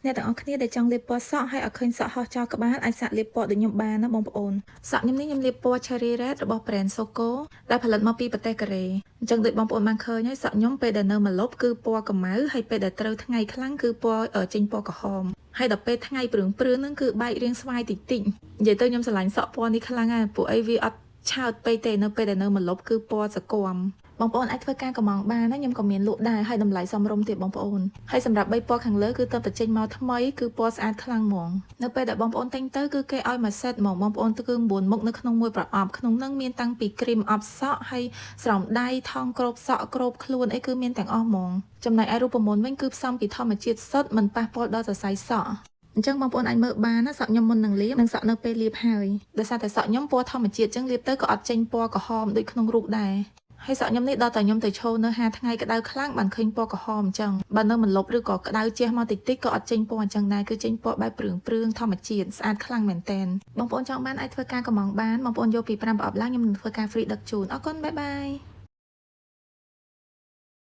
អ្នកទាំងអស់គ្នាដែលចង់លាបពណ៌សក់ហើយឲ្យឃើញសក់ហោះចោលក្បាលអាចសាកលាបពណ៌ដូចខ្ញុំបានណាបងប្អូនសក់ខ្ញុំនេះខ្ញុំលាបពណ៌ Cherry Red របស់ brand Soko ដែលផលិតមកពីប្រទេសកូរ៉េអញ្ចឹងដូចបងប្អូនបានឃើញហើយសក់ខ្ញុំពេលដែលនៅម្លប់គឺពណ៌ខ្មៅហើយពេលដែលត្រូវថ្ងៃខ្លាំងគឺពណ៌ចេញពណ៌ក្រហមហើយដល់ពេលថ្ងៃព្រឿងព្រឿងហ្នឹងគឺបែករាងស្វាយតិចតិចនិយាយទៅខ្ញុំស្រឡាញ់សក់ពណ៌នេះខ្លាំងណាស់ពួកអីវាអត់ឆើតពេកទេនៅពេលដែលនៅម្លប់គឺពណ៌សគមបងប្អូនអាចធ្វើការកម្ម៉ង់បានណាខ្ញុំក៏មានលក់ដែរហើយតម្លៃសមរម្យទៀតបងប្អូនហើយសម្រាប់3ពណ៌ខាងលើគឺទើបតែចេញមកថ្មីគឺពណ៌ស្អាតខ្លាំងហ្មងនៅពេលដែលបងប្អូនទិញទៅគឺគេឲ្យមួយ set ហ្មងបងប្អូនទៅគឺ9មុខនៅក្នុងមួយប្រអប់ក្នុងហ្នឹងមានតាំងពីគ្រីមអប់សក់ហើយស្រោមដៃថង់គ្របសក់គ្របខ្លួនអីគឺមានទាំងអស់ហ្មងចំណែកឯរូបមន្តវិញគឺផ្សំពីធម្មជាតិសុទ្ធមិនប៉ះពាល់ដល់សរសៃសក់អញ្ចឹងបងប្អូនអាចមើលបានណាសក់ខ្ញុំមុននឹងលាបនិងសក់នៅពេលលាបហើយដោយសារតែសក់ខ្ញុំពណ៌ធម្មជាតិអញ្ចឹងលាបទៅក៏អត់ចេញពណ៌ក្រហមដូចក្នុងរូបដែរហើយសក់ខ្ញុំនេះដល់តែខ្ញុំទៅឈរនៅហាថ្ងៃក្តៅខ្លាំងបានឃើញពណ៌ក្រហមអញ្ចឹងបើនៅម្លប់ឬក៏ក្តៅជះមកតិចតិចក៏អត់ចេញពណ៌អញ្ចឹងដែរគឺចេញពណ៌បែបព្រឿងព្រឿងធម្មជាតិស្អាតខ្លាំងមែនទែនបងប្អូនចង់បានអាចធ្វើការកម្ម៉ង់បានបងប្អូនយកពី5ប្រអប់ឡើងខ្ញុំនឹងធ្វើការ free ដឹកជូនអរគុណ bye bye.